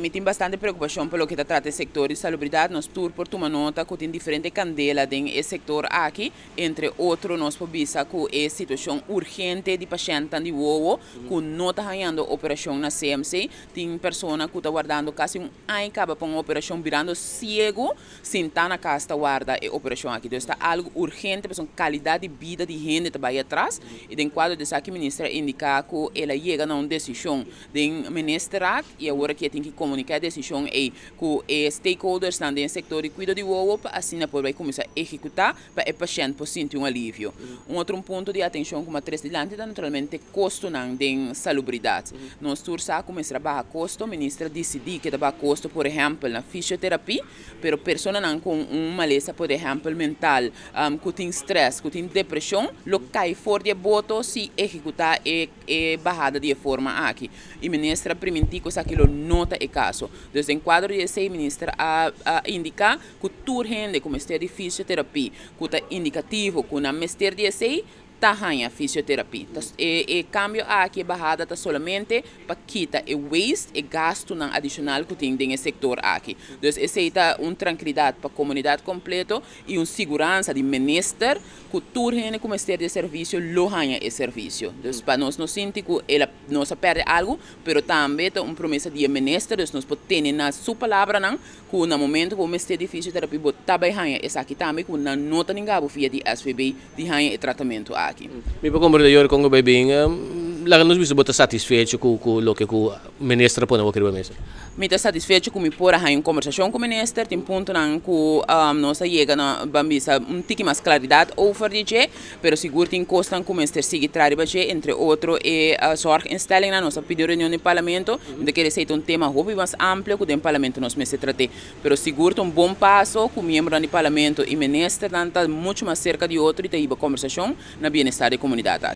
Mi tin bastante preokupashon pa loke ta trata e sektor di salubridat. Nos tur por tuma nota ku tin diferente kandela den e sektor aki. Entre otro nos por bisa ku e situashon urgente di pashèntnan di wowo ku no ta hañando operashon na CMC. Tin persona ku ta wardando kasi un aña kaba pa un operashon birando siegu sintá na kas ta warda e operashon aki. Dus ta algu urgente pasobra kalidat di bida di hende ta bai atras. I den kuadro di esaki minister a indiká ku el a yega na un desishon den ministerraad i awor aki e tin ki komuniká e desishon ei ku e stakeholdersnan den e sektor di kuido di wowo pa asina por bai kuminsá ehekutá pa e pashènt por sinti un alivio. Un otro un punto di atenshon ku matres dilanti ta naturalmente kostonan den salubridat. Nos tur sa ku mester a baha kosto, minister a disidí ke ta baha kosto por ehèmpel na fisioterapia, pero personanan ku un malesa por ehèmpel mental, ku tin strès, ku tin depreshon lo kai for di e boto si ehekutá e e bahada di e forma aki. I minister a primintí ku esaki lo no ta e kaso. Dus den kuadro di esei minister a a indiká ku tur hende ku mester di fisioterapia ku ta indikativo ku nan mester di esei ta haña fisioterapia. Ta e e kambio aki e bahada ta solamente pa kita e waste, e gastunan adishonal ku tin den e sektor aki. Dus esei ta un trankilidat pa komunidat kompleto i un siguransa di minister ku tur hende ku mester di e servisio lo haña e servisio. Dus pa nos no sinti ku el a nos a pèrdè algu, pero tambe ta un promesa di e minister, dus nos por tene na su palabranan ku na momento ku bo mester di fisioterapia bo ta bai haña esaki tambe ku nan no ta ninga bo via di SVB di haña e tratamentu aki. Mi por komprende Yori kon ku bai bin. Laga nos bisa bo ta satisfecho ku ku loke ku minister a pone bo riba mesa. Mi ta satisfecho ku mi por a haña un kombersashon ku minister. Tin puntonan ku nos a yega na ban bisa un tiki mas klaridat over di dje, pero sigur tin kosnan ku mester sigui traha riba dje, entre otro e zorginstellingnan. Nos a pidi un reunion den parlamento. Mi ta kere esei ta un tema hopi mas amplio ku den parlamento nos mester trat'é. Pero sigur ta un bon paso ku miembronan di parlamento i ministernan ta muchu mas serka di otro i ta hiba kombersashon na bienestar di komunidat.